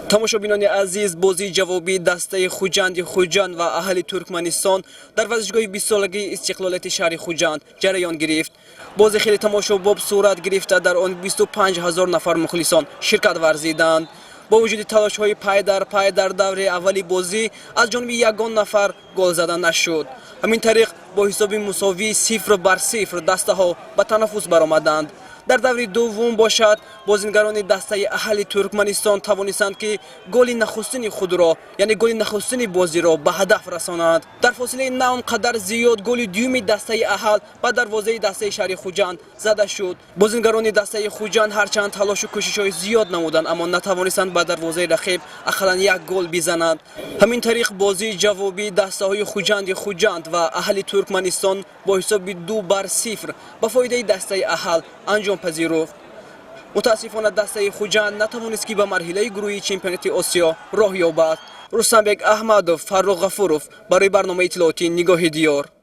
Тамошобинони азиз, бозии ҷавобии дастаи Хуҷанди Хуҷанд ва Аҳали Туркманистон дар варзишгоҳи 20-солагии истиқлолияти шаҳри Хуҷанд ҷараён гирифт. Бозӣ хеле тамошобоб сурат гирифта, дар он 25 ҳазор нафар мухлисон ширкат варзиданд. Бо вуҷуди талошҳои пай дар пай дар давраи аввали бозӣ аз ҷониби ягон нафар гол зада нашуд. Ҳамин тариқ, бо ҳисоби мусовии 0-0 дастаҳо ба танаффус баромаданд. Дар даври дуввум бошад, бозингарони дастаи Аҳали Туркманистон тавонистанд, ки голи нахустини худро, яъне голи нахустини бозиро ба ҳадаф расонанд. Дар фосилаи на он қадар зиёд голи дуюми дастаи Аҳал ба дарвозаи дастаи шаҳри Хуҷанд зада шуд. Бозингарони дастаи Хуҷанд ҳарчанд талошу кӯшишҳои зиёд намуданд, аммо натавонистанд ба дарвозаи рақиб ақаллан як гол бизананд. Ҳамин тариқ, бозии ҷавобии дастаҳои Хуҷанди Хуҷанд ва Аҳали Туркманистон бо ҳисоби 2-0 ба фоидаи дастаи Аҳал анҷом пазируфт. Мутаассифона, дастаи Хуҷанд натавонист, ки ба марҳилаи гурӯҳии чемпионати Осиё роҳ ёбад. Рустамбек Аҳмадов, Фаррух Ғафуров барои барномаи иттилоотии «Нигоҳи диёр».